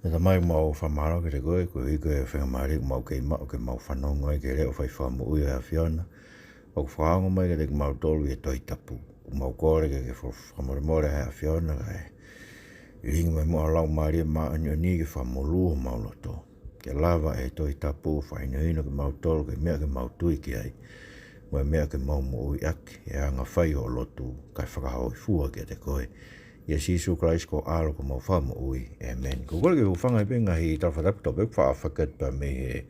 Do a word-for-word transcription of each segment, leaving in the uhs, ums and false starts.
ʻE Tamai, mau fakamālō kiate koe, koeʻuhi ko e faingamālie ʻoku mau kei maʻu ke mau fanongo ai ki he leʻo fai fakamoʻui ʻa e ʻAfiona ʻoku fakaongo mai kiate kimautolu ʻi he Tohi Tapu. ʻOku mau kole ke ke fa-, fakamolemole ʻa e ʻAfiona kae lilingi mai muʻa ho Laumālie Māʻoniʻoni ke fakamolū homau loto, ke lava ʻe he Tohi Tapu ʻo fakahinohino kimautolu ki he meʻa ke mau tui ki ai, mo e meʻa ke mau moʻui ʻaki, ʻi he anga fai hoʻo lotu, kae fakahōifua kiate koe. ʻIa Sīsū Kalaisi ko ho ʻAlo ko homau Fakamoʻui. ʻĒmeni. ʻOku ou kole ke u hūfanga pē he ngaahi tala fakatapu, tau pē faʻa fakatu pē mei he,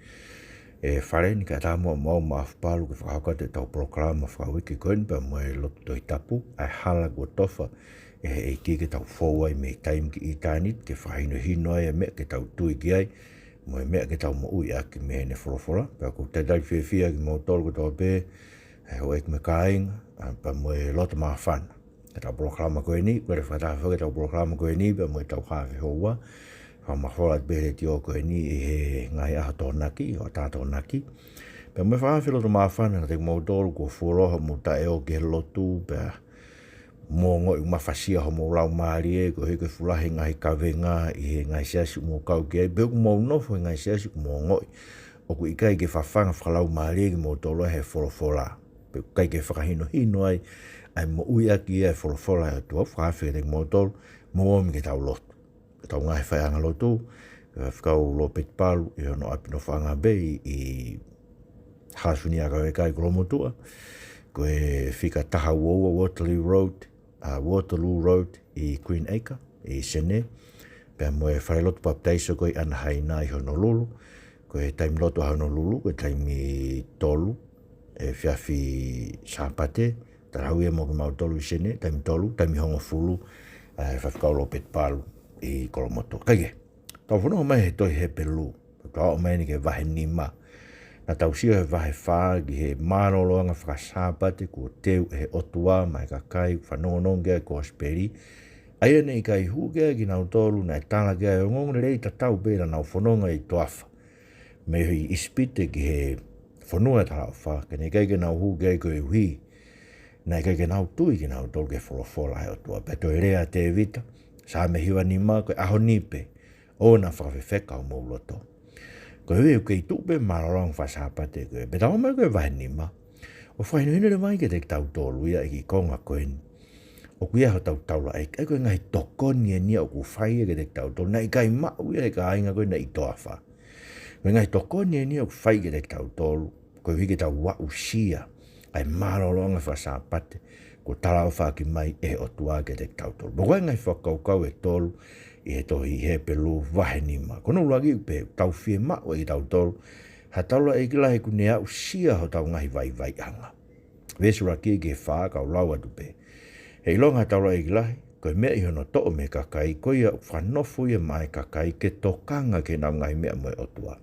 ʻe, fale ni, kae ʻatā muʻa mo au Maʻafu Palu ke fakahoko atu ʻetau polokalama fakauike ko eni pea mo e lotu Tohi Tapu, ʻa e Hala Kuo Tofa ʻe he ʻEiki, ke tau fou ai mei taimi ki ʻitāniti, ke fakahinohino ai e meʻa ke tau tui ki ai, mo e meʻa ke tau moʻui ʻaki mei heʻene folofola. Pea ʻoku ou talitali fiefia kimoutolu kotoa pē, ʻe houʻeiki mo e kāinga, ʻa, pea mo e loto māfana. Ke tau polokalama ko eni, kole fakataha foki ʻetau polokalama ko eni pea mo ʻetau haafe houa, fakamafola atu pē he letiō ko eni ʻi he ngaahi ʻaho Tokonaki, ʻo ʻatā Tokonaki. Pea mo e fakahaafe loto māfana kiate kimoutolu kuo fuoloa hoʻomou taʻeʻoua ki he lotu, pea mou ongoʻi mafasia homou laumālie, koeʻuhi ko e fuʻu lahi e ngaahi kavenga ʻi he ngaahi siasi ʻoku mou kau ki ai, pe ʻoku mou nofo he ngaahi siasi ʻoku mou ongoʻi ʻoku ʻikai ke fafanga fakalaumālie kimoutolu ʻe he folofola, pe ʻoku ʻikai ke fakahinohino ai ʻa e moʻui ʻaki ʻa e folofola ʻa e ʻOtua. Fakaafe kiate kimoutolu, mou omi ke tau lotu. Ko ʻetau ngaahi faiʻanga lotu, ʻa Faifekau Lōpeti Palu ʻi hono ʻapi nofoʻanga pē ʻi, ʻi Hāsuni ʻAkaveka ʻi Kolomotuʻa. Ko e fika taha ua ua Waterloo Road, ʻa, Waterloo Road ʻi Greenacre, ʻi Senē. Pea mo e falelotu Papitaiso ko ē ʻi Anaheina ʻi Honolulu. Ko e taimi lotu ʻa Honolulu, ko e taimi tolu efiafi Sāpate, talahau ia mo kimautolu ʻi Senē, taimi tolu, taimi hongofulu, ʻa e Faifekau Lōpeti Palu ʻi Kolomotuʻa. Kae kehe, tau fononga mai he tohi Hepelū, tau aʻu mai eni ki he vahe nima. Naʻa tau sio he vahe fā ki he mālōlōʻanga faka-Sāpate kuo teu ʻe he ʻOtua maʻa e kakai fanongonongo ki ai e kosipeli, ʻa ia naʻe ʻikai hū ki ai kinautolu naʻe tala ki ai e ongoongolelei tatau pē naʻa nau fononga ʻi he toafa mei ʻIsipite ki he fonua talaʻofa, ka naʻe ʻikai ke nau hū ki ai koeʻuhi naʻe ʻikai ke nau tui kinautolu ki he folofola ʻa e ʻOtua. Pea toe lea ʻa Tēvita, Saame hiva nima, ko e ʻaho ni pē ʻoua naʻa fakafefeka homou loto. Koeʻuhi ʻoku kei tuʻu pē mālōlōʻanga faka-Sāpate ko ē. Pea tau aʻu mai ko e vahe nima, ʻo fakahinohino leva ai kiate kitautolu ia ʻi he konga ko eni ʻoku ʻi ai hotau taulaʻeiki, ʻa ia ko e ngaahi tokoni eni ia ʻoku fai kiate kitautolu naʻe ʻikai maʻu ia ʻe he kāinga ko ē naʻe ʻi he toafa. Ko e ngaahi tokoni eni ia ʻoku fai kiate kitautolu, koeʻuhi ke tau aʻusia ʻa e mālōlōʻanga faka-Sāpate kuo talaʻofa ʻaki mai ʻe he ʻOtua kiate kitautolu. Pea ko e ngaahi fakakaukau ʻe tolu ʻi he tohi Hepelū vahe nima. Ko hono ʻuluaki, pea tau fiemaʻu ʻe kitautolu ha taulaʻeiki lahi ʻoku ne aʻusia hotau ngaahi vaivaiʻanga. Veesi ʻuluaki ki he fā, kau lau atu pē. He ʻilonga ha taulaʻeiki lahi, ko e meʻa ʻi hono toʻo mei he kakai, ko ia ʻoku fakanofo ia maʻa e kakai ke tokanga ki heʻenau ngaahi meʻa mo e ʻOtua,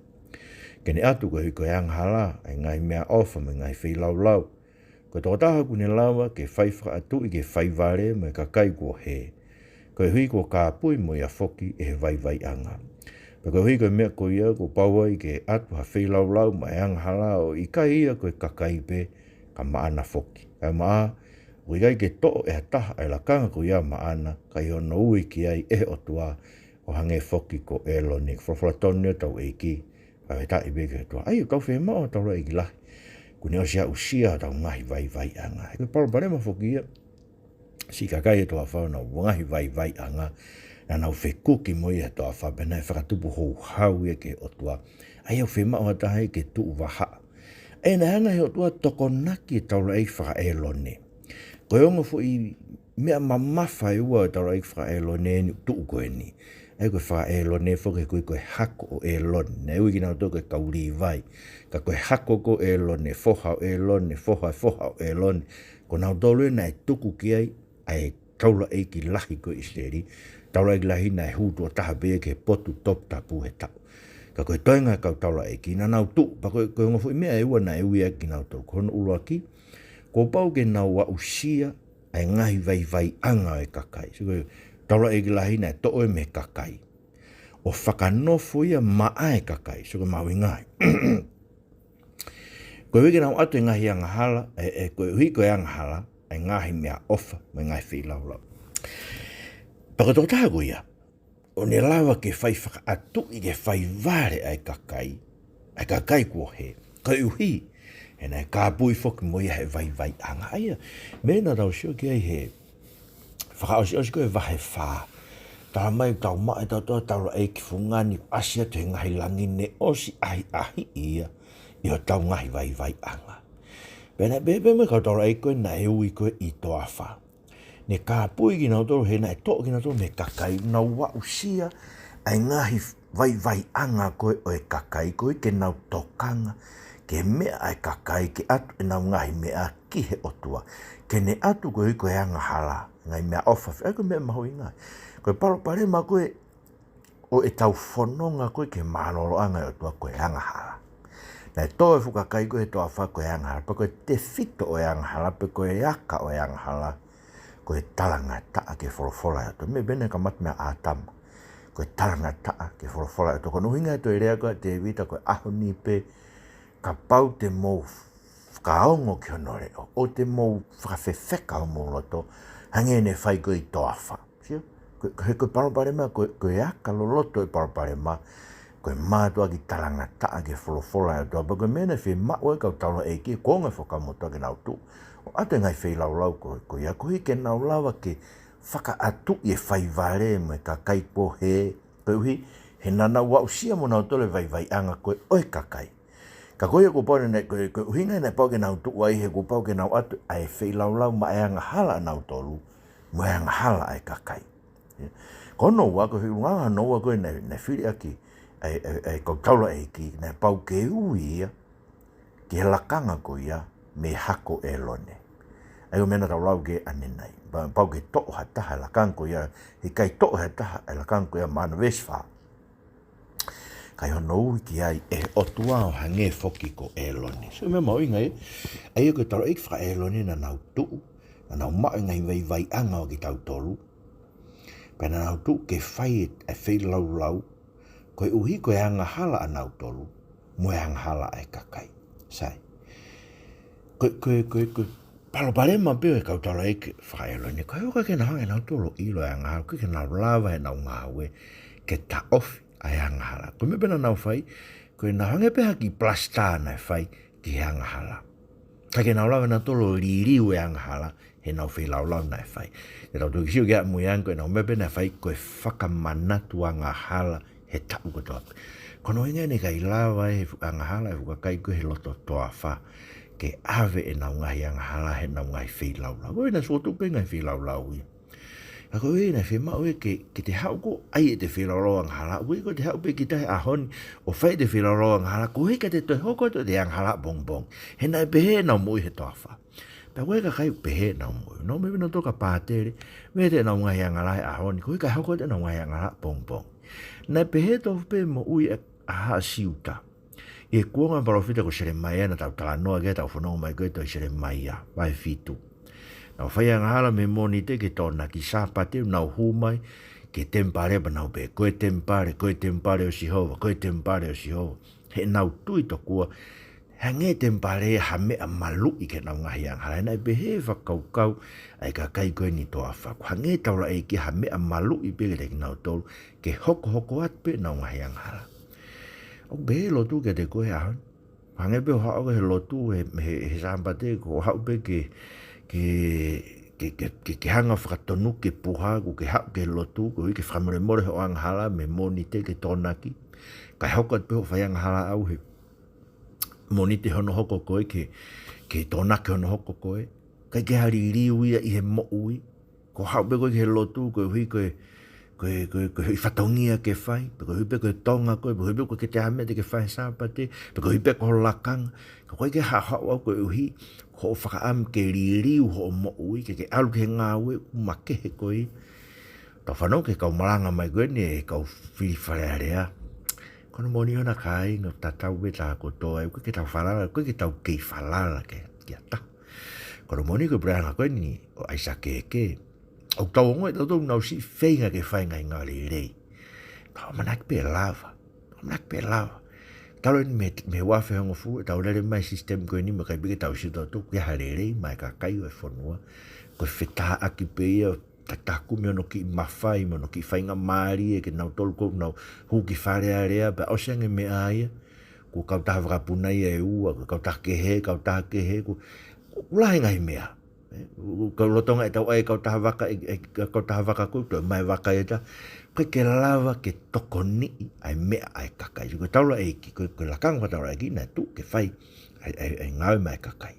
ke ne ʻatu koeʻuhi ko e angahala ʻa e ngaahi meʻaʻofa mo e ngaahi feilaulau. Ko e tokotaha ʻoku ne lava ke fai fakaʻatuʻi ki he fai vale mo e kakai kuo hē, koeʻuhi kuo kāpui mo ia foki ʻe he vaivaiʻanga. Pea koeʻuhi ko e meʻa ko ia kuo pau ai ke ʻatu ha feilaulau maʻa e angahala, ʻo ʻikai ia ko e kakai pē, ka maʻana foki. Kae maʻa, ʻoku ʻikai ke toʻo ʻe ha taha ʻa e lakanga ko ia maʻana, ka ʻi hono ui ki ai ʻe he ʻOtua, ʻo hangē foki ko ʻĒlone. Ko e folofola tonu ia ʻa hotau ʻEiki, fakafetaʻi pē ki he ʻOtua. ʻA ia ʻoku tau fiemaʻu ha taulaʻeiki lahi ʻoku ne ʻosi aʻusia hotau ngaahi vaivaiʻanga. He ko e palopalema foki ia, siʻi kakai ʻo e toafa ʻoku nau ngaahi vaivaiʻanga, naʻa nau fekuki mo ia he toafa, pea naʻe fakatupu houhau ia ki he ʻOtua. ʻA ia ʻoku fiemaʻu ha taha ia ke tuʻu vahaʻa. ʻA ia naʻe hanga ʻe he ʻOtua ʻo tokonaki e taulaʻeiki faka-ʻĒlone. Ko e ongo foʻi meʻa mamafa ʻe ua ʻo e taulaʻeiki faka-ʻĒlone ʻeni ʻoku tuʻu ko eni. ʻA ia ko e faka-ʻĒlone foki he ko e, ko e hako ʻo ʻĒlone. Naʻe ui kinautolu ko e kau Līvai. Ka ko e hako ko ʻĒlone, foha ʻo ʻĒlone, foha, foha ʻo ʻĒlone. Ko kinautolu ē naʻe tuku ki ai ʻa e taulaʻeiki lahi ko ē ʻIsileli. Taulaʻeiki lahi naʻe hū tuʻo taha pē ia ki he potu toputapu he taʻu. Ka ko e toenga e kau taulaʻeiki naʻa nau tuʻu, pea ko e, ko e ongo foʻi meʻa ʻe ua naʻe ui ai kinautolu. Ko hono ʻuluaki, kuo pau ke nau aʻusia ʻa e ngaahi vaivaiʻanga ʻo e kakai. So ko e taulaʻeiki lahi naʻe toʻo ia mei he kakai ʻo fakanofo ia maʻa e kakai. So ko e mahuʻinga ia. Koeʻuhi ke nau ʻatu e ngaahi angahala, ʻe, ʻe, koeʻuhi ko e angahala ʻa e ngaahi meʻaʻofa mo e ngaahi feilaulau. Pea ko e tokotaha ko ia, ʻo ne lava ke fai fakaʻatuʻi ke fai vale ʻa e kakai, ʻa e kakai kuo hē. Koeʻuhi, he naʻe kāpui foki mo ia he vaivaiʻanga. ʻA ia, meʻa naʻa tau sio ki ai he fakaʻosiʻosi ko e vahe fā. Tala mai tau maʻa e tau toa taulaʻeiki fungani ʻasi atu he ngaahi langi ne ʻosi ʻahiʻahiʻi ia ʻi hotau ngaahi vaivaiʻanga. Pea naʻe pehē pē mo e kau taulaʻeiki ko ē naʻe ui ko ē ʻi toafa. Ne kāpui kinautolu he naʻe toʻo kinautolu mei he kakai, nau aʻusia ʻa e ngaahi vaivaiʻanga ko ē ʻo e kakai, koeʻuhi ke nau tokanga ki he meʻa ʻa e kakai, ke ʻatu ʻenau ngaahi meʻa ki he ʻOtua, ke ne ʻatu koeʻuhi ko e angahala, ngaahi meʻaʻofa, ʻa ia ko e meʻa mahuʻinga. Ko e palopalema ko ē ʻo ʻetau fononga ko ē ki he mālōlōʻanga ʻo e ʻOtua ko e angahala. Naʻe tō e fuʻu kakai ko ē he toafa ko e angahala, pe ko e tefito ʻo e angahala, pe ko e aka ʻo e angahala, ko e talangataʻa ki he folofola ʻa e ʻOtua. Meʻa pē naʻe kamata meia ʻĀtama, ko e talangataʻa ki he folofola ʻa e ʻOtua. Ko hono ʻuhinga ʻe toe lea ko ē ʻa Tēvita, ko e ʻaho ni pē, kapau te mou fakaongo ki hono leʻo, ʻo te mou fakafefeka homou loto, hangē ne fai ko ē ʻi toafa. Sio? Ko, ko, he ko e palopalema, ko, ko e aka loloto e palopalema, ko e mātuʻaki talangataʻa ki he folofola ʻa e ʻOtua. Pea ko e meʻa naʻe fiemaʻu ʻe he kau taulaʻeiki, kuonga e Fuakava Motuʻa ke nau tuʻu ʻo ʻatu e ngaahi feilaulau ko, ko ia, koeʻuhi ke nau lava ke fakaʻatuʻi e fai vale mo e kakai kuo hē, koeʻuhi he naʻa nau aʻusia mo nautolu e vaivaiʻanga ko ē ʻo e kakai. Ka ko ia kuo pau naʻe, ko, ko e ʻuhinga naʻe pau ke nau tuʻu ai he kuo pau ke nau ʻatu ʻa e feilaulau maʻa e angahala ʻanautolu mo e angahala ʻa e kakai. Ko hono ua, ko e feilaulau hono ua ko ē naʻe, naʻe fili ʻaki ʻa e, ʻa e, ʻa e kau taulaʻeiki, naʻe pau ke ui ia ki he lakanga ko ia mei he hako ʻo ʻĒlone. ʻA ia ko e meʻa naʻa tau lau ki ai ʻanenai. Pa-, pau ke toʻo ha taha e lakanga ko ia, he ʻikai toʻo ha taha e lakanga ko ia maʻana, veesi fā. Ka ʻi hono ui ki ai ʻe he ʻOtua ʻo hangē foki ko ʻĒlone. So meʻa mahuʻinga ē, ʻa ia ko e taulaʻeiki faka-ʻĒlone naʻa nau tuʻu, naʻa nau maʻu e ngaahi vaivaiʻanga ʻo kitautolu. Pea naʻa nau tuʻu ke fai e, e feilaulau, koeʻuhi ko e angahala ʻanautolu, mo e angahala ʻa e kakai. Sai. Ko, ko, ko, ko, palopalema pē ʻo e kau taulaʻeiki faka-ʻĒlone, ko e ʻikai ke nau hanga ʻe nautolu ʻo ʻilo e angahala, ʻikai ke nau lava ʻe heʻenau ngāue ke taʻofi ʻa e angahala. Ko e meʻa pē naʻa nau fai, ko ʻenau hangē pē ha kiʻi palasitā naʻe fai ki he angahala. ʻIkai ke nau lava ʻe nautolu ʻo liliu e angahala heʻenau feilaulau naʻe fai. Te tau toki sio ki ai ʻamui ange, ko ʻenau meʻa pē naʻe fai ko e fakamanatu angahala he taʻu kotoa pē. Ko hono ʻuhinga naʻe ʻikai lava ʻe he fuʻu angahala ʻa e fuʻu kakai ko ē he loto toafa ke ʻave ʻenau ngaahi angahala heʻenau ngaahi feilaulau. Ko ia naʻe fokotuʻu pē ngaahi feilaulau ia. Ka ko ia naʻe fiemaʻu ē ke, ke te haʻu koe ʻo ʻai ʻete feilaulau angahala, ʻoku ʻikai ko ʻete haʻu pē kita he ʻaho ni ʻo fai ʻete feilaulau angahala, koeʻuhi ka te toe hoko atu ʻete angahala pongipongi. He naʻe pehē ʻenau moʻui he toafa. Pea ko e kakai ʻoku pehē ʻenau moʻui. Nau meʻa pē nautolu ka pātele, mei heʻenau ngaahi angahala he ʻaho ni, koeʻuhi ka hoko atu ʻenau ngaahi angahala pongipongi. Naʻe pehē tofu pē moʻui ʻa, ʻa haʻa Siuta. ʻI he kuonga palōfita ko Selemaia naʻa tau talanoa ki ai, tau fanongo mai ko ē ʻi he tohi Selemaia, vahe fitu. Nau fai angahala mei he Mōnite ki he Tōnaki, Sāpate nau hū mai ki he temipale pea nau pehē, ko e temipale, ko e temipale ʻo Sihova, ko e temipale ʻo Sihova. Heʻenau tui tokua, hangē temipale ha meʻa maluʻi ki heʻenau ngaahi angahala. He naʻe pehē fakakaukau ʻa e kakai ko eni toafa. Ko e hangē taulaʻeiki ha meʻa maluʻi pē kiate kinautolu, ke hokohoko atu pē ʻenau ngaahi angahala. ʻOku pehē lotu kiate koe he ʻaho ni. Hangē pē ʻoku haʻu koe he lotu he, he, he Sāpate, ko e haʻu pē ke, ke, ke, ke, ke, ke hanga ʻo fakatonuki e puha, kuo ke haʻu ki he lotu, koeʻuhi ke fakamolemole hoʻo angahala mei he Mōnite ki he Tōnaki. Kae hoko atu pē hoʻo fai angahala ʻau he Mōnite hono hoko ko ē ki he, ki he Tōnaki hono hoko ko ē. ʻIkai ke ha liliu ia ʻi he moʻui. Ko e haʻu pē koe ki he lotu, koeʻuhi ko e, ko e, ko e, ko e fatongia ke fai, pe koeʻuhi pē ko e Tonga koe, pe koeʻuhi pē ʻoku ʻikai ke toe ʻi ai ha meʻa te ke fai he Sāpate, pe koeʻuhi pē ko ho lakanga, ka ʻoku ʻikai ke haʻu ʻau koeʻuhi ko hoʻo fakaʻamu ke liliu hoʻo moʻui, ke ke ʻalu ki he ngāue, ʻoku makehe koe. Tau fanongo ki he kau malanga mai ko eni, e kau fili Fale Alea. Ko hono moʻoni ʻona kāinga, tatau pē tā kotoa, ʻoku ʻikai ke tau falala, ʻoku ʻikai ke tau kei falala ki, ki ha taha. Ko hono moʻoni ko e puleʻanga ko eni ʻo ʻAisake Eke, ʻoku tau ongoʻi ʻe tautolu ʻoku nau siʻi feinga ke fai ngaahi ngāue lelei. Ka ʻoku ʻamanaki pē ʻe lava. ʻOku ʻamanaki pē ʻe lava. Talu eni mei, mei he ua afe hongofulu ʻetau lele mai he sisitemi ko eni, mo e ʻikai pē ke tau sio tautolu ki ha lelei maʻa e kakai ʻo e fonua. Ko e fetāʻaki pē ia, Takitaha kumi hono kiʻi mafai mo hono kiʻi faingamālie ke nau tolu ko nau hū ki Fale Alea, pea ʻosi ange meʻa ia. Ko e kautaha vakapuna ia ʻe ua, ko e kautaha kehe, kautaha kehe, ko, ko e lahi e ngaahi meʻa. Ē, ʻoku lolotonga ʻetau ʻai e kautaha vaka, e, e, kautaha vaka ko ē, toe ʻomai e vaka ʻe taha. ʻOku ʻikai ke lava ke tokoniʻi ʻa e meʻa ʻa e kakai. Ko e taulaʻeiki, ko e, ko e lakanga fakataulaʻeiki naʻe tuʻu ke fai ʻa e, ʻa e, ʻa e ngāue maʻa e kakai.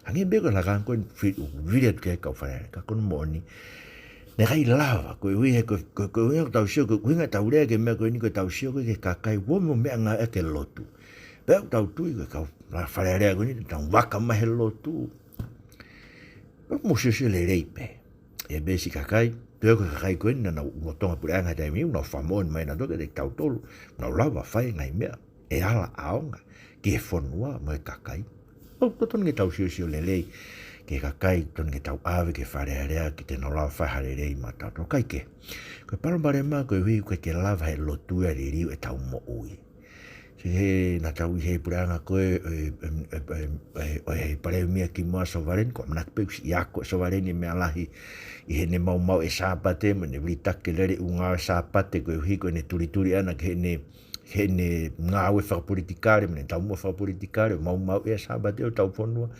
Hangē pē ko e lakanga ko eni, fi-, ʻoku vili atu ki ai e kau Fale Alea, ka ko hono moʻoni, naʻe ʻikai lava, koeʻuhi he ko, ko, ko e ʻuhinga ʻoku tau sio, ko e ʻuhinga ʻetau lea ki he meʻa ko eni, ko ʻetau sio ko ē ki he kakai, ʻoku ʻomai e meʻangāue ʻaki e lotu. Pea ʻoku tau tui ko e kau Fale Alea ko eni, tau vaka mai he lotu. Pea mou siosio lelei pē. ʻE pē siʻi kakai, pea ko e kakai ko eni naʻa nau lolotonga puleʻanga he taimi ni, nau fakamoʻoni mai nautolu kiate kitautolu, nau lava fai e ngaahi meʻa ʻe ala ʻaonga ki he fonua mo e kakai. ʻOku totonu ke tau siosio lelei ki he kakai, totonu ke tau ʻave ki Fale Alea ke te nau lava fai ha lelei maʻatautolu, kae kehe. Ko e palopalema koeʻuhi ʻoku ʻikai ke lava he lotu ia ʻo liliu ʻetau moʻui. Sio ki he, naʻa tau ʻi he puleʻanga ko ē, ē, ē, ē, ē, ē, ʻo e Palēmia kimuʻa Sovaleni, ʻoku ʻamanaki pē ʻoku siʻi ako ʻe Sovaleni e meʻa lahi ʻi heʻene maumauʻi e Sāpate, mo ʻene vilitaki ke lele ʻū ngāue Sāpate, koeʻuhi ko ʻene tulituli ʻana ki heʻene, ki heʻene ngāue fakapolitikale, mo ʻene taumuʻa fakapolitikale, ʻo maumauʻi e Sāpate ʻo hotau fonua.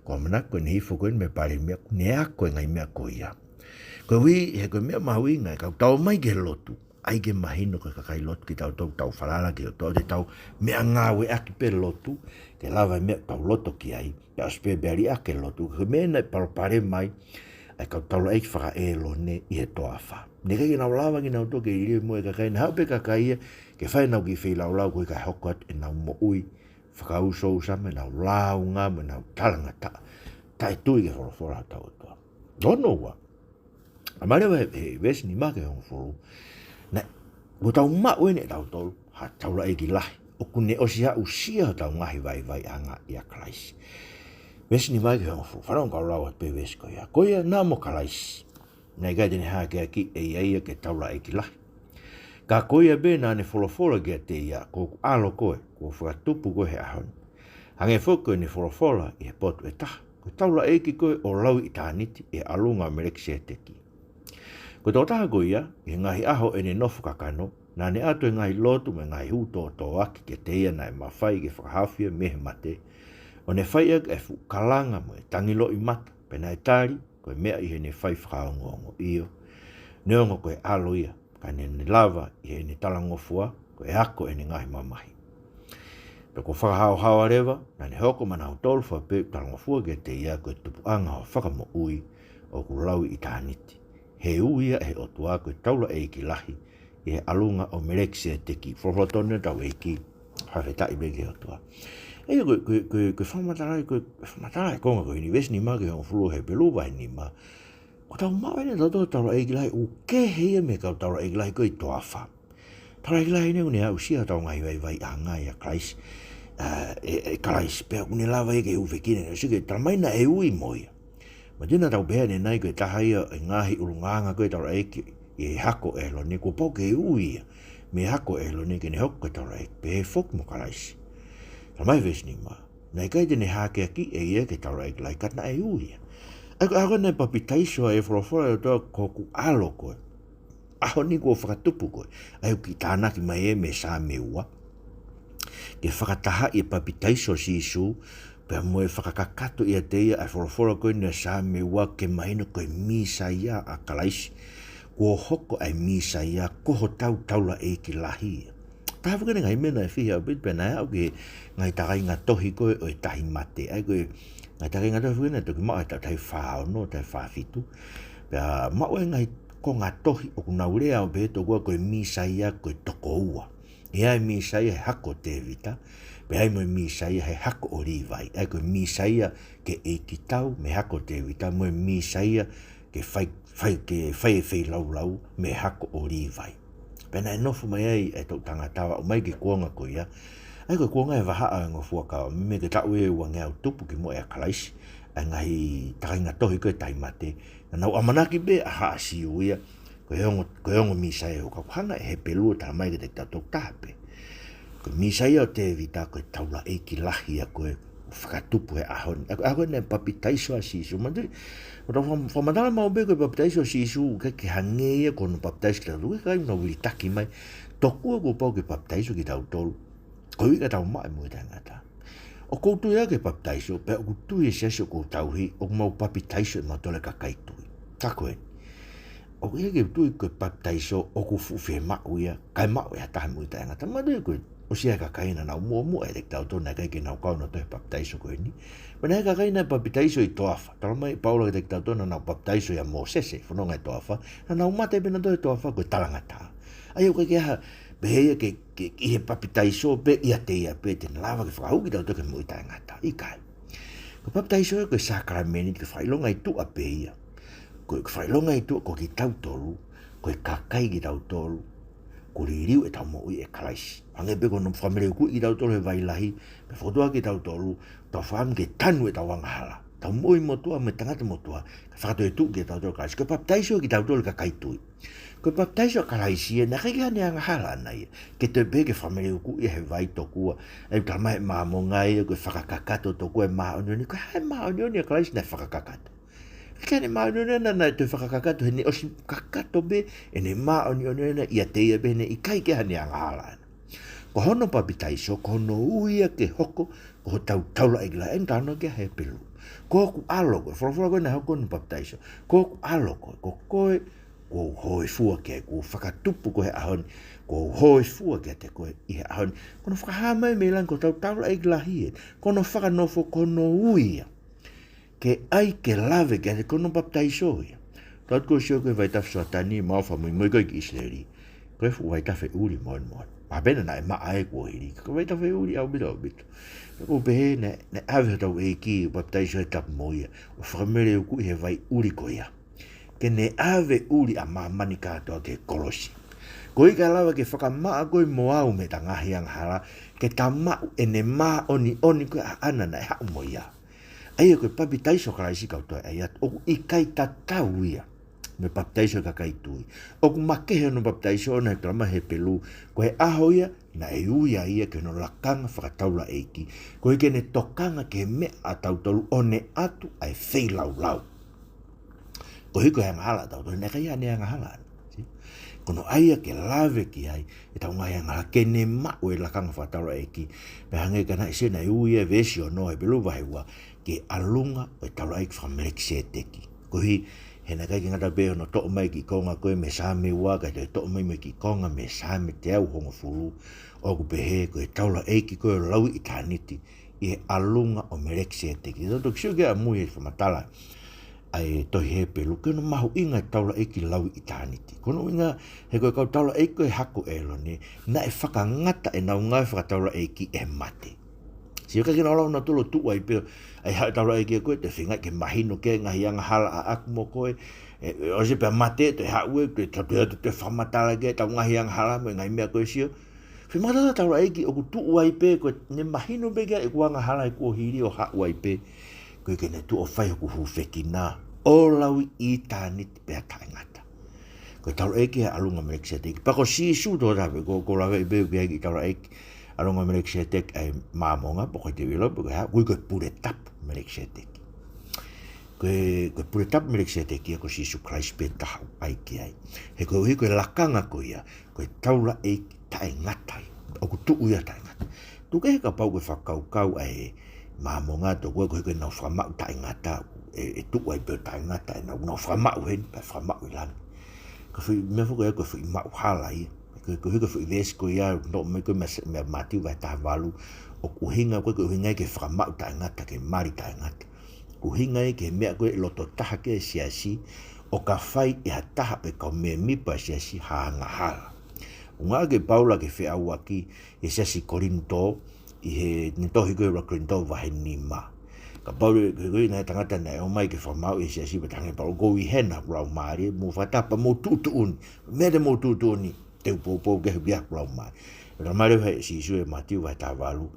ʻOku ʻamanaki ko ʻene hifo ko eni mei he Palēmia, ʻoku ne ako e ngaahi meʻa ko ia. Koeʻuhi, he ko e meʻa mahuʻinga, ʻe kau tau ō mai ki he lotu. ʻAi ke mahino ko e kakai lotu kitautolu, tau falala ki he ʻOtua, ʻoua te tau meʻangāueʻaki pē lotu, ke lava e meʻa ʻoku tau loto ki ai, pea ʻosi pē pea liʻaki e lotu, ko e meʻa naʻe palopalema ai ʻa e kau taulaʻeiki faka-ʻĒlone ʻi he toafa. Naʻe ʻikai ke nau lava kinautolu ke liliu e moʻui e kakai, naʻe haʻu pē kakai ia ke fai ʻenau kiʻi feilaulau koeʻuhi kae hoko atu ʻenau moʻui fakaʻusoʻusa mo ʻenau lāunga mo ʻenau talangataʻa taʻetui ki he folofola ʻa hotau ʻOtua. Hono ua, ʻa mālie he, he veesi nima ki he hongofulu. Naʻe, kuo tau maʻu eni ʻe tautolu ha taulaʻeiki lahi ʻoku ne ʻosi aʻusia hotau ngaahi vaivaiʻanga ʻia Kalaisi. Veesi nima ki he hongofulu. Fanongo kau lau atu pē veesi ko ia. Ko ia naʻa mo Kalaisi, naʻe ʻikai te ne hākeakiʻi ʻe ia ia ke taulaʻeiki lahi. Ka ko ia pē naʻa ne folofola kiate ia, ko hoku ʻAlo koe, kuo u fakatupu koe he ʻaho ni. Hangē foki ko ʻene folofola ʻi he potu ʻe taha, ko e taulaʻeiki koe ʻo lauʻitāniti ʻi he ʻalunga ʻo Melekiseteki. Ko e tokotaha ko ia, ʻi he ngaahi ʻaho ʻene nofo kakano, naʻa ne ʻatu e ngaahi lotu mo e ngaahi hū tōtōaki kiate ia naʻe mafai ke fakahaofi ia mei he mate, ʻo ne fai ʻaki ʻa e fuʻu kalanga mo e tangi loʻimata, pea naʻe tali, ko e meʻa ʻi heʻene fai fakaongoongo. ʻIo, neongo ko e ʻAlo ia, ka naʻa ne lava ʻi heʻene talangofua, ko e ako ʻene ngaahi mamahi. Pea kuo fakahaohaoa leva, naʻa ne hoko maʻanautolu fua pē ʻoku talangofua kiate ia ko e tupuʻanga ʻo e fakamoʻui ʻoku lauʻitāniti. He ui ia ʻe he ʻOtua ko e taulaʻeiki lahi ʻi he ʻalunga ʻo Melekiseteki. Folofola tonu ʻetau ʻEiki, fakafetaʻi pē ki he ʻOtua. ʻA ia ko e, ko e, ko e, ko e fakamatala, ko e fakamatala e konga ko eni, veesi nima ki he hongofulu, Hepelū vahe nima. Kuo tau maʻu eni ʻe tautolu ha taulaʻeiki lahi ʻoku kehe ia mei he kau taulaʻeiki lahi ko ē ʻi he toafa. Taulaʻeiki lahi eni ʻoku ne aʻusia hotau ngaahi vaivaiʻanga ʻia Kalaisi. ʻA, ʻe, ʻe Kalaisi, pea ʻoku ne lava ia ke hūfekina, ʻosi ke talamai naʻe ui mo ia. Manatuʻi naʻa tau pehē ʻanenai ko e taha ia e ngaahi ʻulungaanga ko ē ʻo e taulaʻeiki ʻi he hako ʻo ʻĒlone, kuo pau ke ui ia mei he hako ʻo ʻĒlone ke ne hoko ko e taulaʻeiki, pehē foki mo Kalaisi. Talamai veesi nima, naʻe ʻikai te ne hākeakiʻi ʻe ia ke taulaʻeiki lahi ka naʻe ui ia. ʻA ia ko e ʻaho ko ē naʻe papitaiso ai e folofola ʻa e ʻOtua, ko hoku ʻAlo koe, ʻaho ni kuo u fakatupu koe. ʻA ia ʻoku kiʻi tānaki mai ē mei he Saame ua, ke fakatahaʻi e papitaiso ʻo Sīsū, pea mo e fakakakato ʻiate ia ʻa e folofola ko eni ʻa e Saame ua ke mahino ko e Mīsaia ʻa Kalaisi. Kuo hoko ʻa e Mīsaia ko hotau taulaʻeiki lahi ia. Taha foki eni e ngaahi meʻa naʻe fihi ʻaupito pea naʻe aʻu ki he ngaahi takainga tohi ko ē ʻo e Tahi Mate. ʻA ia ko e ngaahi takainga tohi foki eni naʻe toki maʻu ʻe he taʻu taha hiva fā ono, taha hiva fā fitu. Pea maʻu e ngaahi konga tohi ʻoku nau lea ʻo pehē tokua ko e Mīsaia ko e tokoua. ʻI ai e Mīsaia he hako ʻo Tēvita, pea ʻi ai mo e Mīsaia he hako ʻo Līvai. ʻA ia ko e Mīsaia ke ʻeikitau mei he hako ʻo Tēvita, mo e Mīsaia ke fai, fai, ke fai e feilaulau mei he hako ʻo Līvai. Pea naʻe nofo mai ai e toʻu tangata ʻo aʻu mai ki he kuonga ko ia. ʻA ia ko e kuonga ʻo e vahaʻa ʻo e ongo fuakava, meimei ko e taʻu ʻe uangeau tupu kimuʻa ʻia Kalaisi, ʻa e ngaahi takainga tohi ko ē ʻo e Tahi Mate. Naʻa nau ʻamanaki pē ʻa Haʻa Siu ia ko e ongo, ko e ongo Mīsaia ʻoku hanga ʻe Hepelū ʻo talamai kiate kitautolu taha pē. Ko e Mīsaia ʻo Tēvita ko e taulaʻeiki lahi ia ko ē fakatupu he ʻaho ni. ʻA ia ko e ʻaho naʻe papitaiso ai ʻa Sīsū. Manatuʻi, ʻoku tau faka-, fakamatala maʻu pē ko e papitaiso ʻa Sīsū, ʻikai ke hangē ia ko hono papitaiso kitautolu, ʻikai ke nau vilitaki mai. Tokua kuo pau ke papitaiso kitautolu, koeʻuhi ka tau maʻu e moʻui taʻengata. ʻOku ou tui au ki he papitaiso, pea ʻoku tui e siasi ʻoku ou tauhi, ʻoku mau papitaiso ʻe mautolu e kakai tui. Ka ko eni, ʻoku ʻikai ke u tui ko e papitaiso ʻoku fuʻu fiemaʻu ia, kae maʻu ʻe ha taha e moʻui taʻengata. Manatuʻi ko e ʻosi ia e kakai naʻa nau muʻomuʻa ʻiate kitautolu naʻe ʻikai ke nau kau nautolu he papitaiso ko eni. Pea naʻe ʻi ai e kakai naʻe papitaiso ʻi he toafa. Talamai ʻe Paula kiate kitautolu naʻa nau papitaiso ʻia Mōsese, fononga he toafa. Naʻa nau mate pē nautolu he toafa ko e talangataʻa. ʻA ia ʻoku ʻikai ke ʻi ai ha pehē ia ke, ke ʻi he papitaiso pē ʻiate ia pē te ne lava ke fakahū kitautolu ki he moʻui taʻengata. ʻIkai. Ko e papitaiso ia ko e sākalamēniti, ko e fakaʻilonga ʻi tuʻa pē ia. Ko e fakaʻilonga ʻi tuʻa ko kitautolu, ko e kakai kitautolu kuo liliu ʻetau moʻui ʻe Kalaisi. Hangē pē ko hono fakameleukuʻi kitautolu he vai lahi, pea fokotuʻu kitautolu, tau fakaʻamu ke tanu ʻetau angahala, tau moʻui motuʻa mo e tangata motuʻa, kae fakatoetuʻu kitautolu ʻe Kalaisi. Ko e papitaiso kitautolu e kakai tui. Ko e papitaiso ʻa Kalaisi ia, naʻe ʻikai ke ʻi ai haʻane angahala ʻaʻana ia ke toe pehē ke fakameleukuʻi ia he vai tokua. ʻA ia talamai ʻe he Māmonga ia ko e fakakakato tokua e māʻoniʻoni. Ko e hā e māʻoniʻoni ʻa Kalaisi naʻe fakakakato? ʻIkai ke ʻi ai haʻane māʻoniʻoni ʻaʻana naʻe toe fakakakato, he naʻe ʻosi kakato pē ʻene māʻoniʻoni ʻaʻana ʻiate ia pē, he naʻe ʻikai ke ʻi ai haʻane angahala ʻaʻana. Ko hono papitaiso, ko hono ui ia ke hoko ko hotau taulaʻeiki lahi, ʻa ia ʻoku talanoa ki ai ʻa Hepelū. Ko hoku ʻAlo koe, folofola ko ē naʻe hoko ko hono papitaiso. Ko hoku ʻAlo koe, ko koe kuo u hōifua ki ai, kuo u fakatupu koe he ʻaho ni, kuo u hōifua kiate koe ʻi he ʻaho ni. Ko hono fakahā mai mei langi ko hotau taulaʻeiki lahi ē, ko hono fakanofo, ko hono ui ia ke ʻai ke lave kiate koe, ko hono papitaiso ia. Tau ʻoatu ko e sio ki he vaitafe Soatani, maʻu fakamuimui ko ē ki ʻIsileli, ko e fuʻu vaitafe ʻuli moʻoni moʻoni. Mahalo pē naʻe maʻa ē kuo hili, ko e vaitafe ʻuli ʻaupito ʻaupito. Pea ʻoku ou pehē naʻe, naʻe ʻave hotau ʻEiki ʻo papitaiso he tapu mo ia, ʻo fakameleukuʻi he vai ʻuli ko ia, ke ne ʻave ʻuli ʻa māmani kātoa ki he kolosi, koeʻuhi kae lava ke fakamaʻa koe mo au mei heʻeta ngaahi angahala, ke ta maʻu ʻene māʻoniʻoni ko ē ʻaʻana naʻe haʻu mo ia. ʻA ia ko e papitaiso ʻa Kalaisi, kau toe ʻai atu, ʻoku ʻikai tatau ia mo e papitaiso ʻa e kakai tui. ʻOku makehe hono papitaiso ʻoʻona, he talamai ʻe Hepelū, ko e ʻaho ia naʻe ui ai ia ki hono lakanga fakataulaʻeiki, koeʻuhi ke ne tokanga ki he meʻa ʻatautolu, ʻo ne ʻatu ʻa e feilaulau. Koeʻuhi ko e angahala ʻatautolu, naʻe ʻikai haʻane angahala ʻaʻana. See? Ko hono ʻai ia ke lave ki ai ʻetau ngaahi angahala, ke ne maʻu e lakanga fakataulaʻeiki. Pea hangē ko ia naʻe sio, naʻe ui ia ʻe he veesi ono ʻo Hepelū vahe ua ki he ʻalunga ʻo e taulaʻeiki faka-Melekiseteki. Koeʻuhi he naʻe ʻikai ke ngata pē hono toʻo mai e kiʻi konga ko ē mei he Saame ua, kae toe toʻo mai mo e kiʻi konga mei he Saame teau hongofulu, ʻoku pehē ko e taulaʻeiki ko ē ʻo lauʻitāniti ʻi he ʻalunga ʻo Melekiseteki. Tau toki sio ki ai ʻamui he fakamatala ʻa e tohi Hepelū ki hono mahuʻinga e taulaʻeiki lauʻitāniti. Ko hono ʻuhinga, he ko e kau taulaʻeiki ko ē he hako ʻo ʻĒlone, naʻe fakangata ʻenau ngāue fakataulaʻeiki ʻe he mate. Sio, ʻikai ke nau lava nautolu ʻo tuʻu ai pē ʻo ʻai haʻu e taulaʻeiki ko ē, toe feinga ke mahino ki ai e ngaahi angahala ʻaʻaku mo koe. ʻE, ʻe ʻosi pea mate, toe haʻu ē, toe, toe, toe, toe fakamatala ki ai ʻetau ngaahi angahala mo e ngaahi meʻa ko ē, sio. Fiemaʻu ʻe he taulaʻeiki ʻoku tuʻu ai pē, ko ʻene mahino pē ki ai ʻeku angahala he kuo hili, ʻo haʻu ai pē, koeʻuhi ke ne tuʻu ʻo fai hoku hūfekina ʻo lauʻitāniti pea taʻengata. Ko e taulaʻeiki he ʻalunga ʻo Melekiseteki. Pea ko Sīsū tokotaha pē, ko, ko e lave pē ki he taulaʻeiki ʻalunga ʻo Melekiseteki ʻa e Māmonga, pe ko e tēvolo, pe ko e hā, ʻoku ui ko e Pule Tapu ʻo Melekiseteki. Ko e, ko e Pule Tapu ʻo Melekiseteki ia ko Sīsū Kalaisi pē taha ʻoku ʻai ki ai. He koeʻuhi ko e lakanga ko ia, ko e taulaʻeiki taʻengata ia, ʻoku tuʻu ia taʻengata. Tuku kehe kapau ko e fakakaukau ʻa e Māmonga tokua, koeʻuhi ko ʻenau fakamaʻu taʻengata, ʻe, ʻe tuʻu ai pē ʻo taʻengata, ʻenau, nau fakamaʻu heni, pea fakamaʻu ʻi langi. Ko e foʻi meʻa foki ia, ko e foʻi maʻuhala ia. Ko e, ko e, ko e foʻi veesi ko ia, nofo mai ko ē mei, mei Mātiu vahe taha valu, ʻoku ʻuhinga ko ē, ko e ʻuhinga ia ki he fakamaʻu taʻengata, ki he mali taʻengata. ʻUhinga ia ki he meʻa ko ē ʻe loto taha ki ai e siasi, ʻo ka fai ʻe ha taha ʻo e kau mēmipa ʻo e siasi ha angahala. ʻUhinga ʻaki ʻe Paula ki he feʻauaki ʻi he siasi Kolinitō, ʻi heʻene tohi ko ē ʻa Kolinitō vahe nima. Kapau leva ko e, ko e ʻi ai ha tangata naʻe ō mai ke fakamaʻu e siasi, pea talaange ʻe Paula, ʻoku ou ʻi hena, lau mālie, mou fakataha pea mou tuʻutuʻuni. Meʻa te mou tuʻutuʻuni, te u poupou ki ai, ʻoku ʻi ai hoku lau mālie. Pea talamai leva ʻe Sīsū ʻi Mātiu vahe taha valu,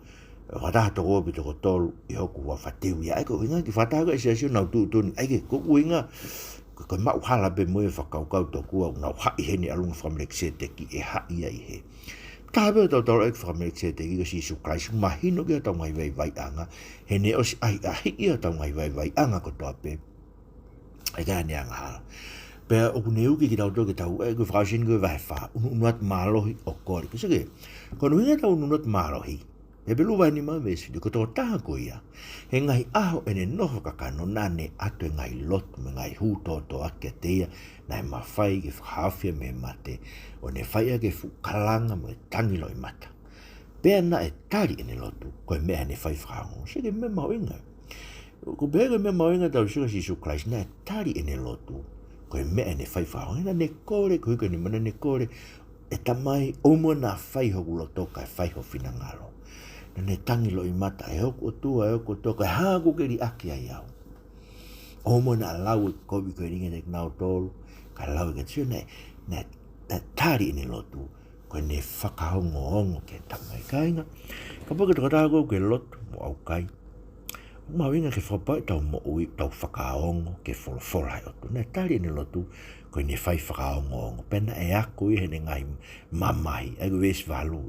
fakataha toko ua pe toko tolu ʻi hoku huafa, te u ʻi ai. ʻA ia ko e ʻuhinga ki he fakataha ko ē e siasi ʻo nau tuʻutuʻuni. ʻA ia ko e ʻuhinga, ko, ko e maʻuhala pē mo e fakakaukau tokua ʻoku nau haʻi heni ʻalunga faka-Melekiseteki, ʻe haʻi ia ʻi hē. Taha pē ʻo e taulaʻeiki faka-Melekisēteki ko Sīsū Kalaisi, mahino ki ai hotau ngaahi vaivaiʻanga, he naʻe ʻosi ʻahiʻahiʻi ʻa hotau ngaahi vaivaiʻanga kotoa pē ʻe he ʻene angahala. Pea ʻoku ne uki kitautolu ke tau, ē, ko e fakaʻosi eni ko e vahe fā, ʻunuʻunu atu mālohi ʻo kole. Ko e seke, ko hono ʻuhinga ʻetau ʻunuʻunu atu mālohi, Hepelū vahe nima veesi fitu, ko e tokotaha ko ia, he ngaahi ʻaho ʻene nofo kakano naʻa ne ʻatu e ngaahi lotu mo e ngaahi hū tōtōaki kiate ia, naʻe mafai ke fakahaofi ia mei he mate, ʻo ne fai ʻaki e fuʻu kalanga mo e tangi loʻimata. Pea naʻe tali ʻene lotu, ko e meʻa ʻi heʻene fai fakaongo. Seke, meʻa mahuʻinga. Ko e pehē ko e meʻa mahuʻinga ʻetau sio kia Sīsū Kalaisi, naʻe tali ʻene lotu, ko e meʻa ʻi heʻene fai fakaongo. Naʻa ne kole, ko e hiko ni mana ne kole, ʻE Tamai, ʻoua muʻa naʻa fai hoku loto kae fai ho finangalo. Naʻa ne tangi loʻimata, ʻE hoku ʻOtua, ʻe hoku ʻOtua, ko e hā kuo ke liʻaki ai au. ʻOua muʻa naʻa lau e kovi ko eni kiate kinautolu, kae lau ia kiate au. Naʻe, naʻe, naʻe tali ʻene lotu, ko ʻene fakaongoongo ki he Tamai. Kāinga, kapau ko e tokotaha koe ʻoku ke lotu mo ʻaukai, ʻoku mahuʻinga ke fakapapauʻi ʻetau moʻui, ʻetau fakaongo ki he folofola ʻa e ʻOtua. Naʻe tali ʻene lotu, ko ʻene fai fakaongoongo. Pea naʻe ako ia ʻi heʻene ngaahi mamahi, ʻa ia ko e veesi valu.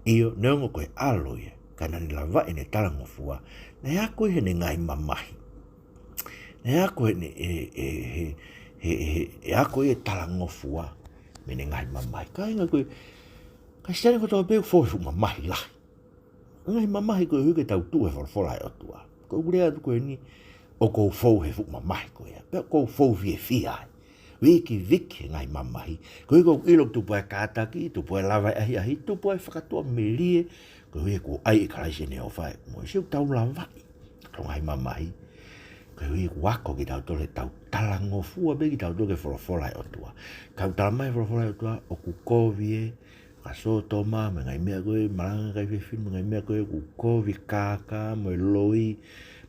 ʻIo, neongo ko e ʻAlo ia, ka naʻa ne lavaʻi ʻene talangofua, naʻe ako ia ʻi heʻene ngaahi mamahi. Naʻe ako ʻi heʻene, ʻe, ʻe, he, he, he, ʻe ako ia e talangofua mei heʻene ngaahi mamahi. Kāinga, ko e Kalisitiane kotoa pē ʻoku fou he fuʻu mamahi lahi. Ngaahi mamahi koeʻuhi ke tau tuʻu he folofola ʻa e ʻOtua. Ko ʻeku lea atu ko eni, ʻoku ou fou he fuʻu mamahi ko ia. Pea ʻoku ou fou fiefia ai. Vikiviki he ngaahi mamahi. Koeʻuhi ʻoku ou ʻilo ʻoku tupu ai e kātaki, tupu ai e lava e ʻahiʻahi, tupu ai e fakatuʻamelie. Koeʻuhi ʻoku ʻi ai ʻa Kalaisi ʻi heʻene ʻofa ʻi heʻeku moʻui. Sio, ʻoku tau lavaʻi ʻetau ngaahi mamahi. Koeʻuhi ʻoku ako kitautolu heʻetau talangofua pē kitautolu ki he folofola ʻa e ʻOtua. Ka ʻoku talamai ʻe he folofola ʻa e ʻOtua, ʻoku kovi e fakasōtoma, mo e ngaahi meʻa ko ē, malanga ʻa e kakai fefine, mo e ngaahi meʻa ko ē, ʻoku kovi e kākā, mo e loi,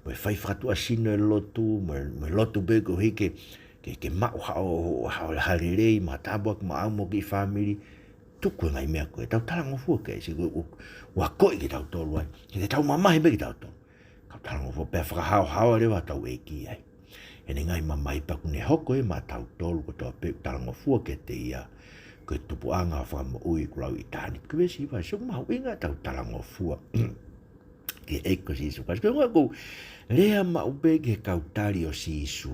mo e fai fakatuʻasino e lotu, mo e, mo e lotu pē koeʻuhi ke, ke, ke maʻu haʻo, haʻo, haʻo lelei, mo e tāpuaki maʻau mo e kiʻi fāmili. Tuku e ngaahi meʻa ko ē, tau talangofua ki ai, sio, ʻoku, ʻoku akoʻi kitautolu ai. He te tau mamahi pē kitautolu. Ka ʻoku talangofua pea fakahaohaoa leva hotau ʻEiki ai. Heʻene ngaahi mamahi, pea ʻoku ne hoko ia maʻatautolu kotoa pē ʻoku talangofua kiate ia, ko e tupuʻanga ʻo e fakamoʻui ʻoku lau ʻitāniti. Ko e veesi hiva, sio ʻoku mahuʻinga ʻetau talangofua ki he ʻEiki ko Sīsū Kalaisi. Ko e ʻuhinga ʻoku ou lea maʻu pē ki he kau tali ʻo Sīsū.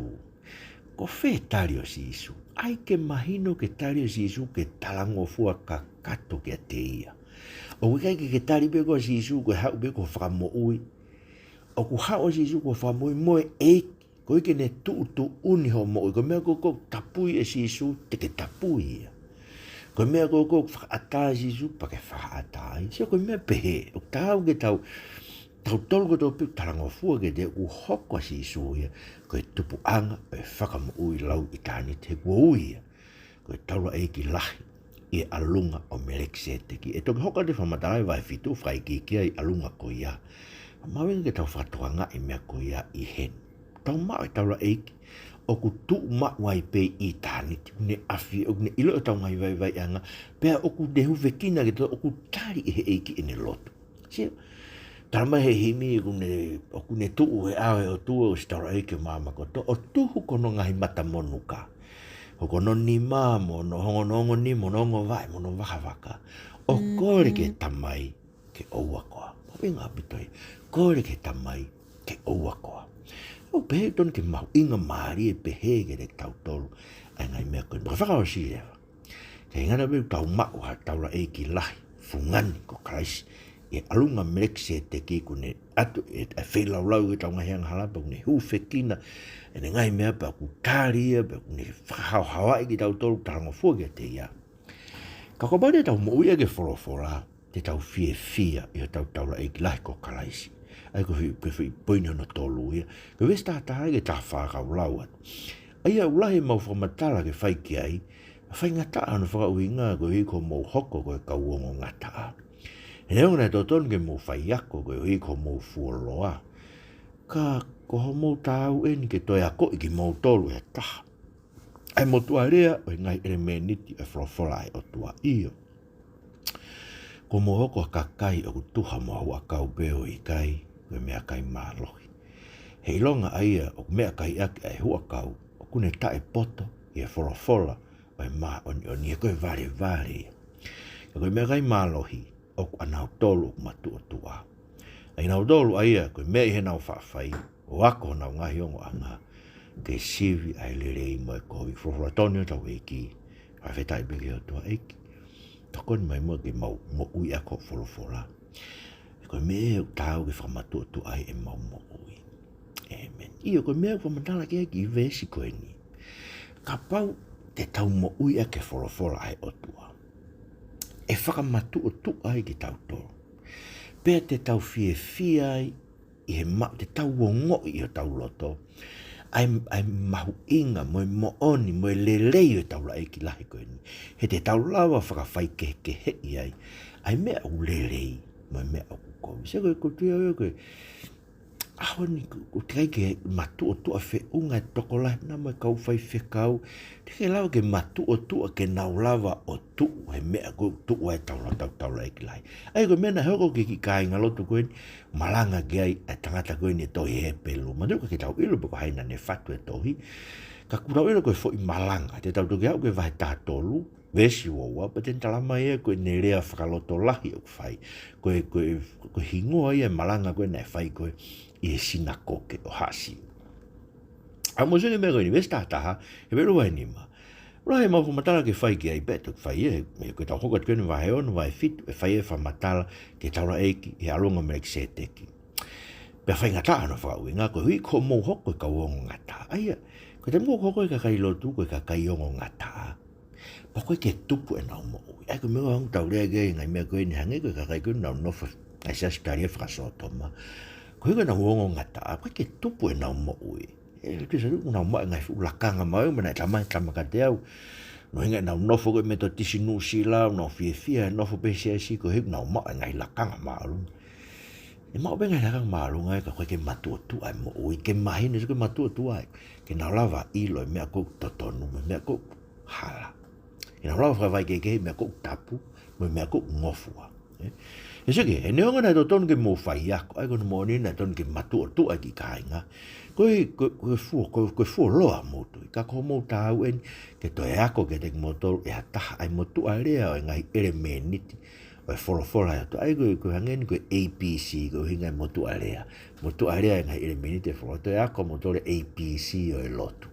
Ko fē tali ʻo Sīsū? ʻAi ke mahino ko e tali ʻo Sīsū ko e talangofua kakato kiate ia. ʻOku ʻikai ke ke tali pē koe ʻa Sīsū ko e haʻu pē ko e fakamoʻui. ʻOku haʻu ʻa Sīsū ko e fakamoʻui mo e ʻEiki, koeʻuhi ke ne tuʻutuʻuni hoʻo moʻui. Ko e meʻa ko ē ʻoku tapui ʻe Sīsū, te ke tapui ia. Ko e meʻa ko ē ʻoku fakaʻatā ʻe Sīsū, pea ke fakaʻatā ai. Sio, ko e meʻa pehē, ʻoku taau ke tau, tautolu kotoa pē ʻoku talangofua kiate ia, ʻoku hoko ʻa Sīsū ia ko e tupuʻanga ʻo e fakamoʻui lau ʻitāniti, he kuo ui ia ko e taulaʻeiki lahi ʻi he ʻalunga ʻo Melekisēteki. ʻE toki hoko atu e fakamatala ʻi he vahe fitu, fakaikiiki ai e ʻalunga ko ia. Mahuʻinga ke tau fakatokangaʻi e meʻa ko ia ʻi heni. Tau maʻu e taulaʻeiki ʻoku tuʻu maʻu ai pē ʻi ʻitāniti, ʻoku ne ʻafio, ʻoku ne ʻilo ʻetau ngaahi vaivaiʻanga, pea ʻoku ne hūfekina kitautolu, ʻoku tali ʻe he ʻEiki ʻene lotu. Sio, talamai ʻe he himi, ʻoku ne, ʻoku ne tuʻu he ʻao ʻo e ʻOtua ʻo siʻi taulaʻeiki ʻo e maama kotoa, ʻo tuhu ki hono ngaahi matamonuka. Hoko hono nima mo hono ongo, ongo nima, mo hono ongo vaʻe, mo hono vakavaka. ʻO kole ki he Tamai ke ʻoua koā. Mahuʻinga ʻaupito ia. Kole ki he Tamai ke ʻoua koā. ʻOku pehē tonu ke mahuʻinga mālie pehē kiate kitautolu ʻa e ngaahi meʻa ko eni. Pea fakaʻosi leva, ko e ʻuhinga naʻa pē ʻoku tau maʻu ha taulaʻeiki lahi, fungani ko Kalaisi, ʻi he ʻalunga Melekisēteki, ʻoku ne ʻatu e, e feilaulau ki heʻetau ngaahi angahala, pea ʻoku ne hūfekina ʻene ngaahi meʻa, pea ʻoku tali ia, pea ʻoku ne fakahaohaoaʻi kitautolu, talangofua kiate ia. Ka kapau te tau moʻui ʻaki e folofola, te tau fiefia ʻi hotau taulaʻeiki lahi ko Kalaisi. ʻA ia ko e foʻi, ko e foʻi poini hono tolu ia. Ko e veesi taha taha ki he taha fā ka u lau atu. ʻA ia ʻoku lahi ʻemau fakamatala ke fai ki ai, faingataʻa hono fakaʻuhinga koeʻuhi kuo mou hoko ko e kau ongo ngataʻa. He neongo naʻe totonu ke mou faiako koeʻuhi ko hoʻomou fuoloa, ka ko hoʻomou taau eni ke toe akoʻi kimoutolu ʻe ha taha ʻa e motuʻalea ʻo e ngaahi ʻelemēniti ʻo e folofola ʻa e ʻOtua. ʻIo, kuo mou hoko ko ha kakai ʻoku tuha mo ha huʻakau pē ʻo ʻikai ko e meʻakai mālohi. He ʻilonga ʻa ia ʻoku meʻakai ʻaki ʻa e huʻakau, ʻoku ne taʻepoto ʻi he folofola ʻo e māʻoniʻoni, he ko e valevale ia. Ko e meʻakai mālohi, ʻoku ʻanautolu ʻoku matuʻotuʻa. ʻA kinautolu ʻa ia, ko e meʻa ʻi heʻenau faʻa fai, ʻo ako honau ngaahi ongoʻanga, ke sivi ʻa e lelei mo e kovi. Folofola tonu ʻa hotau ʻEiki, fakafetaʻi pē ki he ʻOtua. ʻEiki, tokoni mai muʻa ke mau moʻui ʻaki hoʻo folofola. Ko e meʻa ʻoku taau ke fakamatuʻotuʻa ai ʻemau moʻui. ʻĒmeni. ʻIo, ko e meʻa ʻoku fakamatala ki ai e kiʻi veesi ko eni. Kapau te tau moʻui ʻaki e folofola ʻa e ʻOtua, ʻe fakamatuʻotuʻa ai kitautolu. Pea te tau fiefia ai ʻi he ma-, te tau ongoʻi ʻi hotau loto ʻa e, ʻa e mahuʻinga mo e moʻoni mo e lelei ʻo e taulaʻeiki lahi ko eni. He te tau lava fakafaikehekeheʻi ai ʻa e meʻa ʻoku lelei mo e meʻa ʻoku kovi. Sio, ko e, ko e tui au ia ko e ʻaho ni, ʻoku, ʻoku teʻeki ai ke matuʻotuʻa feʻunga e tokolahi na mo e kau faifekau. Teʻeki lava ke matuʻotuʻa ke nau lava ʻo tuʻu he meʻa ko ē ʻoku tuʻu ai ʻetau, ʻetau taulaʻeiki lahi. ʻA ia ko e meʻa naʻe hoko ki he kiʻi kāingalotu ko eni, malanga ki ai ʻa e tangata ko eni e tohi Hepelū. Manatuʻi ʻoku ʻikai ke tau ʻilo pe ko hai naʻa ne fatu e tohi. Ka ʻoku tau ʻilo ko e foʻi malanga. Te tau toki aʻu ki he vahe taha tolu, veesi ua ua, pea te ne talamai ʻe ia ko ʻene lea fakalotolahi ʻoku fai. Ko e, ko e, ko e hingoa ia e malanga ko ē naʻe fai ko ē ʻi he sinakoke ʻo Haʻa Siu. ʻA ia mou sio ki he meʻa ko eni, veesi taha taha, Hepelū vahe nima. Lahi ʻemau fakamatala ke fai ki ai pea toki fai ia, he, he ko ʻetau hoko atu ko eni vahe ono, vahe fitu, ʻe fai e fakamatala ki he taulaʻeiki ʻi he ʻalunga ʻo Melekisēteki. Pea faingataʻa hono fakaʻuhinga, koeʻuhi ko hoʻomou hoko ko e kau ongongataʻa. ʻA ia, ko e taimi ko ē ʻoku hoko e kakai lotu ko e kakai ongongataʻa, pea ʻoku ʻikai ke tupu ʻenau moʻui. ʻA ia ko e meʻa ʻoku tau lea ki ai he ngaahi meʻa ko eni, hangē ko e kakai ko eni ʻoku nau nofo he ngaahi siasi Australia fakasōtoma. Koeʻuhi ko ʻenau ongongataʻa, ʻoku ʻikai ke tupu ʻenau moʻui. ʻE, te sa ʻoku nau maʻu e ngaahi fuʻu lakanga māʻolunga, naʻe talamai, talamai kiate au. Ko e ʻuhinga ʻenau nofo ko ē Metotisi Nuʻusila, ʻoku nau fiefia he nofo pē he siasi, koeʻuhi ʻoku nau maʻu e ngaahi lakanga māʻolunga. ʻE maʻu pē ngaahi lakanga māʻolunga ia ka ʻoku ʻikai ke matuʻotuʻa e moʻui, ke mahino, sio, ke matuʻotuʻa ai. Ke nau lava ʻo ʻilo e meʻa ʻoku totonu mo e meʻa ʻoku hala. Ke nau lava fakafaikehekeheʻi e meʻa ʻoku tapu mo e meʻa ʻoku ngofua. ʻE? ʻE sio ki he, he neongo naʻe totonu ke mou faiako, ʻa ia ko hono moʻoni naʻe totonu ke matuʻotuʻa e kiʻi kāinga. Ko e, ko e, ko e fuo, ko e, ko e fuoloa ʻa e motu. Ka ko hoʻomou taau eni ke toe ako kiate kimoutolu ʻe ha taha ʻa e motuʻalea ʻo e ngaahi ʻelemēniti ʻo e folofola ʻa e ʻOtua. ʻA ia ko e, ko e hangē ni ko e A B C, ko e ʻuhinga e motuʻalea. Motuʻalea e ngaahi ʻelemēniti ʻo e folofola. Toe ako kimoutolu e A B C ʻo e lotu.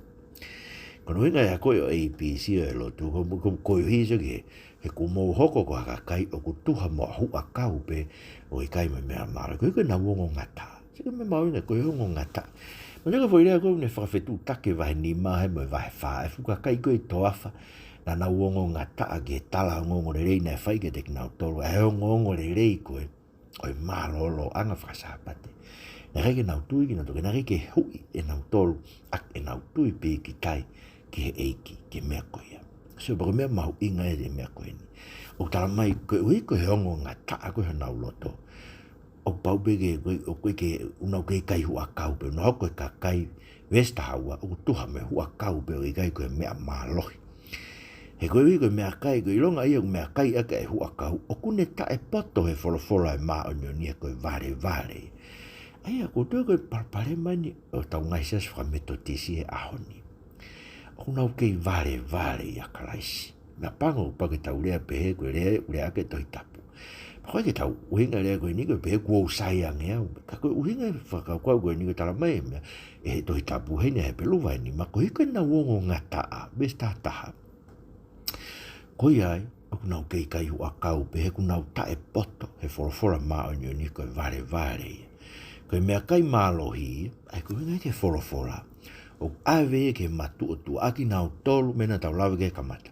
Ko hono ʻuhinga ia ko ē ʻo e A B C ʻo e lotu, ko, ko, koeʻuhi, sio ki he, he kuo mou hoko ko ha kakai ʻoku tuha mo ha huʻakau pē ʻo ʻikai mo e meʻa mālohi. Koeʻuhi ko ʻenau ongongataʻa. Sio ki he meʻa mahuʻinga ko e ongongataʻa. Manatuʻi ko e foʻi lea ko ē naʻe fakafetuʻutaki he vahe nima he mo e vahe fā, e fuʻu kakai ko ē ʻi he toafa naʻa nau ongongataʻa ki he tala ongoongolelei naʻe fai kiate kinautolu, ʻa e ongoongolelei ko ē ʻo e mālōlōʻanga faka-Sāpate. Naʻe ʻikai ke nau tui kinautolu, naʻe ʻikai ke huʻi ʻe nautolu ʻaki ʻenau tui pīkitai ki he ʻEiki, ki he meʻa ko ia. Sio, pea ko e meʻa mahuʻinga ʻi he meʻa ko eni, ʻoku talamai koeʻuhi ko e ongongataʻa ko ē honau loto, ʻoku pau pē ke, ko e, ʻoku ʻikai ke, ʻoku nau kei kai huʻakau pē, ʻoku nau hoko ko e kakai, veesi taha ua, ʻoku tuha mo e huʻakau pē ʻo ʻikai ko e meʻa mālohi. He koeʻuhi ko e meʻakai, ko e ʻilonga ia ʻoku meʻakai ʻaki ʻa e huʻakau, ʻoku ne taʻepoto he folofola ʻa e māʻoniʻoni, he ko e valevale. ʻA ia, ʻoku ou tui ko e palopalema eni ʻo ʻetau ngaahi siasi faka-Metotisi he ʻaho ni. ʻOku nau kei valevale ʻia Kalaisi. Naʻa pango pea ke tau lea pehē, ko e lea, lea ʻaki e Tohi Tapu. Pea ko e ke tau ʻuhinga e lea ko eni ko e pehē kuo u sai ange au. Ka ko e ʻuhinga e fakakaukau ko eni ko e talamai e meʻa ʻe he Tohi Tapu heni ʻa Hepelū vahe nima, koeʻuhi ko ʻenau ongongataʻa, veesi taha taha. Ko ia ai, ʻoku nau kei kai huʻakau pē he ʻoku nau taʻepoto he folofola māʻoniʻoni, ko e valevale ia. Ko e meʻakai mālohi, ʻa ia ko e ʻuhinga ki he folofola. ʻOku ʻave ia ki he matuʻotuʻa ʻa kinautolu, meʻa naʻa tau lave ki ai he kamata.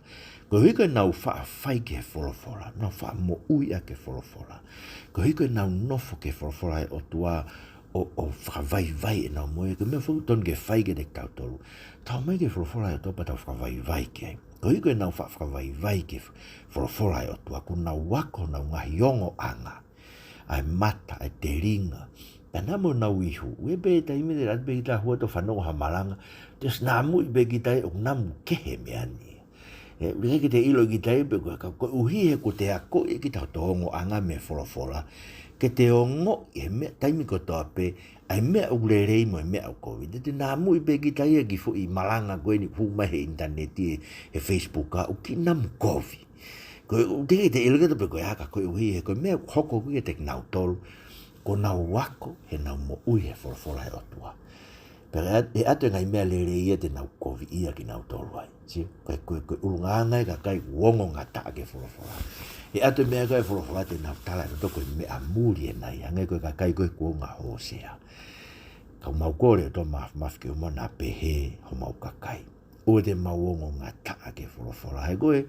Koeʻuhi ko ʻenau faʻa fai ki he folofola, nau faʻa moʻui ʻaki e folofola. Koeʻuhi ko ʻenau nofo ki he folofola ʻa e ʻOtua ʻo, ʻo fakavaivai ʻenau moʻui, ko e meʻa foki ʻoku totonu ke fai kiate kitautolu. Tau ō mai ki he folofola ʻa e ʻOtua pea tau fakavaivai ki ai. Koeʻuhi ko ʻenau faʻa fakavaivai ki he folofola ʻa e ʻOtua, kuo nau ako honau ngaahi ongoʻanga, ʻa e mata, ʻa e telinga. Pea naʻa mo nau ihu, ʻoku ʻi ai pē taimi te lati pē kita hua ʻo fanongo ha malanga, te ʻosi namuʻi pē kita ʻoku namu kehe e meʻa ni. ʻE, ʻoku ʻikai ke te ʻilo kita ia pē ko e ka, koeʻuhi he kuo te akoʻi ʻe kita hoto ongoʻanga mei he folofola, ke te ongoʻi he meʻa taimi kotoa pē ʻa e meʻa ʻoku lelei mo e meʻa ʻoku kovi. Te te namuʻi pē kita ia ki he foʻi malanga ko eni ʻoku hū mai he ʻinitaneti, he Facebook, ʻoku kiʻi namu kovi. Ko e, ʻoku teʻeki te ʻilo ke tau pehē ko e hā ka koeʻuhi he ko e meʻa ʻoku hoko ko ē kiate kinautolu, ko ʻenau ako heʻenau moʻui he folofola ʻa e ʻOtua. Pea ʻe ʻat-, ʻe ʻatu e ngaahi meʻa lelei ia te nau koviʻia kinautolu ai. Sio, ko e, ko e, ko e ʻulungaanga e kakai ʻoku ongongataʻa ki he folofola. ʻE ʻatu e meʻa ko ē ʻa e folofola te nau tala ʻe nautolu ko e meʻa muli ʻena ia, hangē ko e kakai ko ē kuo ongahōsea. Ka ʻoku mau kole ʻOtua Māfimafi ke ʻoua naʻa pehē homau kakai. ʻOua te mau ongongataʻa ki he folofola. He ko e,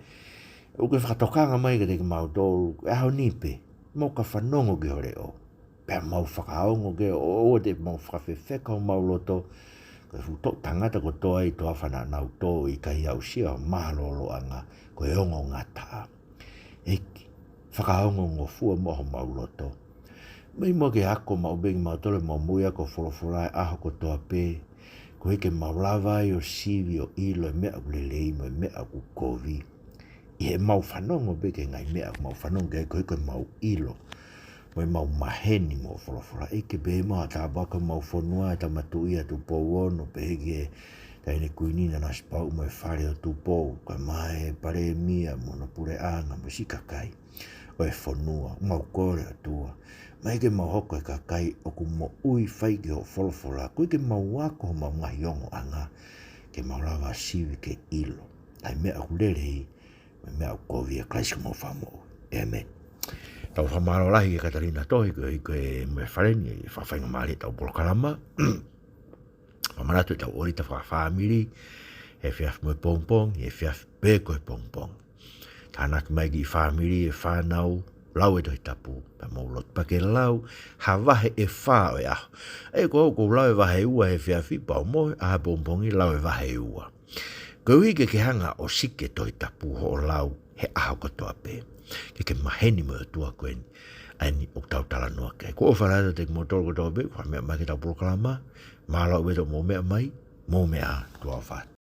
ʻoku ke fakatokanga mai kiate kimautolu, ko e ʻaho ni pē, mau ka fanongo ki ho leʻo. Pea mau fakaongo ki ai, ʻoua te mau fakafefeka homau loto, ko e fuʻu toʻu tangata kotoa ʻi he toafa naʻa nau tō ʻikai aʻusia ho mālōlōʻanga, ko e ongongataʻa. ʻEiki, fakaongongofua muʻa homau loto. Mei muʻa ke ako maʻu pē kimautolu ʻemau moʻui ʻaki ho folofola he ʻaho kotoa pē, koeʻuhi ke mau lava ai ʻo sivi ʻo ʻilo e meʻa ʻoku lelei mo e meʻa ʻoku kovi. ʻI heʻemau fanongo pē ki he ngaahi meʻa ʻoku mau fanongo ki ai, koeʻuhi ke mau ʻilo mo ʻemau maheni mo ho folofola. ʻEiki, pehē muʻa ha tāpuaki ki homau fonua, ʻa e Tama Tuʻi ʻa Tupou Ono, pehē ki he Taʻahine Kuini Nanasipauʻu mo e fale ʻo Tupou, kae ʻumaʻā e Palēmia mo hono puleʻanga mo siʻi kakai ʻo e fonua. Mau kole ʻOtua, ʻomai ke mau hoko ko e kakai ʻoku moʻui fai ki ho folofola, koeʻuhi ke mau ako homau ngaahi ongoʻanga, ke mau lava sivi ke ʻilo ʻa e meʻa ʻoku lelei mo e meʻa ʻoku kovi, ʻia Kalaisi ko homau Fakamoʻui. ʻĒmeni. Tau fakamālō lahi kia Katalina Tohi, ko e, ko e mo e fale ni, ʻi he fakafaingamālie ʻetau polokalama. Fakamanatu ʻetau ʻōlita fakafāmili he efiafi mo e pongipongi, he efiafi pe ko e pongipongi. Tānaki mai ki he fāmili, e fānau, lau e Tohi Tapu, pea mou lotu pea ke lau ha vahe ʻe fā ʻo e ʻaho. ʻE, ko au ʻoku ou lau e vahe ʻe ua he efiafi, pea u mohe, ʻaho pongipongi lau e vahe ʻe ua. Koeʻuhi ke ke hanga ʻo ʻosiki e Tohi Tapu hoʻo lau he ʻaho kotoa pē. Ke ke maheni mo e ʻOtua ko eni, ʻa eni ʻoku tau talanoa ki ai. Ko e ʻofa lahi atu kiate kimoutolu kotoa pē, ko e meʻa mai ki heʻetau polokalama, mālō ʻaupito hoʻomou meʻa mai, mou meʻa ā, tuʻa ʻofa atu.